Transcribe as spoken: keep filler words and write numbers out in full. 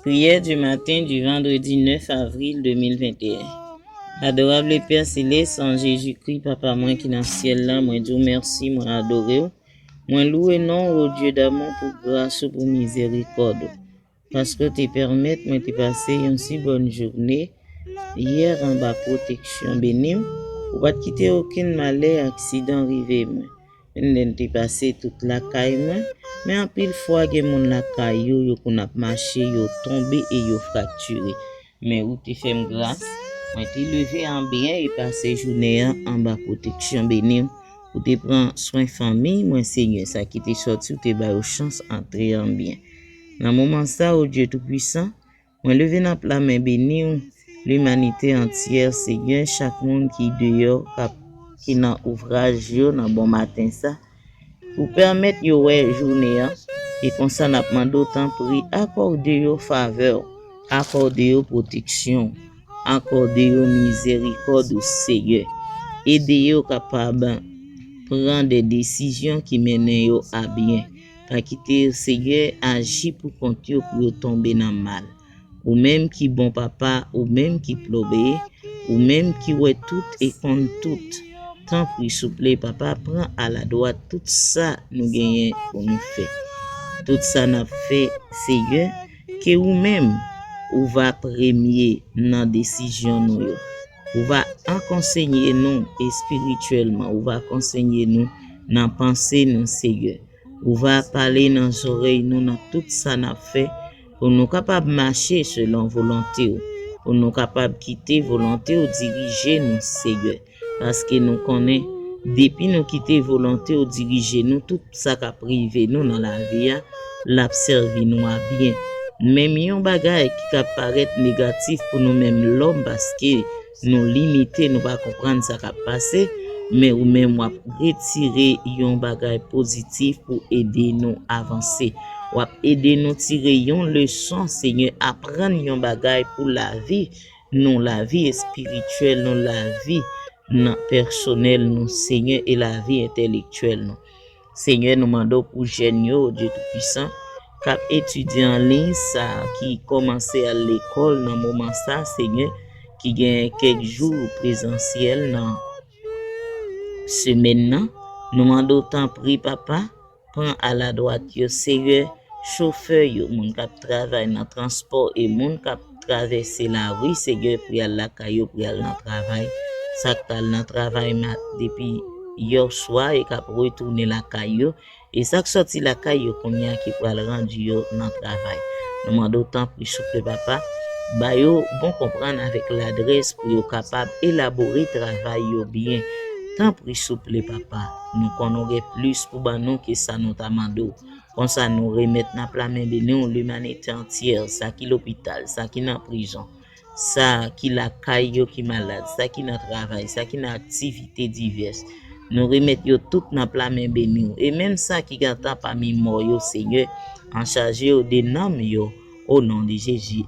Priyè di maten di vandredi nèf avril de mil venteyen. Adorab Pè Selès, an Jezikri, Papa mwen ki nan syèl la, mwen di w mèsi, mwen adore w. Mwen lwe non w, o Dye damou, pou gras ou, pou mizèrikòd ou. Paske w te pèmèt mwen te pase yon si bòn jounen yè anba pwoteksyon beni w. Ou pa t kite okenn malè, aksidan rive mwen. Menm lè n te pase tout lakay mwen, men anpil fwa gen moun lakay yo, yo konn ap mache, yo tonbe e yo fraktire. Men ou te fè m gras, mwen te leve an byen e pase jounen an anba pwoteksyon beni w. Ou te pran swen fanmi mwen, Senyè, sa ki te sòti, ou te ba yo chans antre an byen. Nan moman sa, o Dye Toupisan, mwen leve nan pla men beni w, limanite antyè, Senyè, chak moun ki deyò, k ap, ki nan ouvraj yo nan bon maten sa, pou pèmèt yo wè jounen an, e konsa n ap mande w, tanpri, akòde yo favè w, akòde yo pwoteksyon, akòde yo mizèrikòd ou, Senyè. Ede yo kapab pran de desizyon ki mennen yo a byen. Pa kite yo, Senyè, aji pou kont yo pou yo tonbe nan mal. Ou menm ki bon papa, ou menm ki plobe, ou menm ki wè tout e konn tout. Tanpri, souple, Papa, pran aladwat tout sa nou genyen pou nou fè. Tout sa n ap fè, Senyè, ke ou menm, ou va premye nan desizyon nou yo. Ou va akonsenye nou espirityèlman, ou va konsenye nou nan panse nou, Senyè. Ou va pale nan zòrèy nou nan tout sa n ap fè, pou nou kapab mache selon volonte w, pou nou kapab kite volonte w dirije nou, Senyè. Paske nou konnen, depi nou kite volonte w dirije nou, tout sa k ap rive nou nan lavi a, l ap sèvi nou a byen. Menm yon bagay ki ka parèt negatif pou nou menm lòm, paske nou limite, nou pa konprann sa k ap pase, men ou menm w ap retire yon bagay pozitif pou ede nou avanse. W ap ede nou tire yon leson, Senyè, aprann yon bagay pou lavi nou, lavi espirityèl nou, lavi nan pèsonèl nou, Senyè, e lavi entèlektyèl nou. Senyè, nou mande w pou jèn yo, Dye Toupisan, k ap etidye an liy, sa ki kòmanse al lekòl nan moman sa, Senyè, ki gen kèk jou prezansyèl nan semèn nan. Nou mande w, tanpri, Papa, pran aladwat yo, Senyè, chofè yo, moun k ap travay nan transpò e moun k ap travèse lari, Senyè, pou y al lakay yo, pou y al nan travay. Sa k t al nan travay ma-, depi yè swa e k ap retounen lakay yo, e sa k sòti lakay yo kounye a ki pral rann yo nan travay. Nou mande w, tanpri, souple, Papa, ba yo bon konprann avèk ladrès pou yo kapab elabore travay yo byen. Tanpri, souple, Papa, nou konnen w gen plis pou ban nou ke sa nou ta mande w. Konsa, nou remèt nan pla men beni w limanite antyè, sa ki lopital, sa ki nan prizon, sa ki lakay yo ki malad, sa ki nan travay, sa ki nan aktivite divès. Nou remèt yo tout nan pla men beni w. E menm sa ki gentan pami mò yo, Senyè, an chaje yo de nanm yo, o non de Jezi.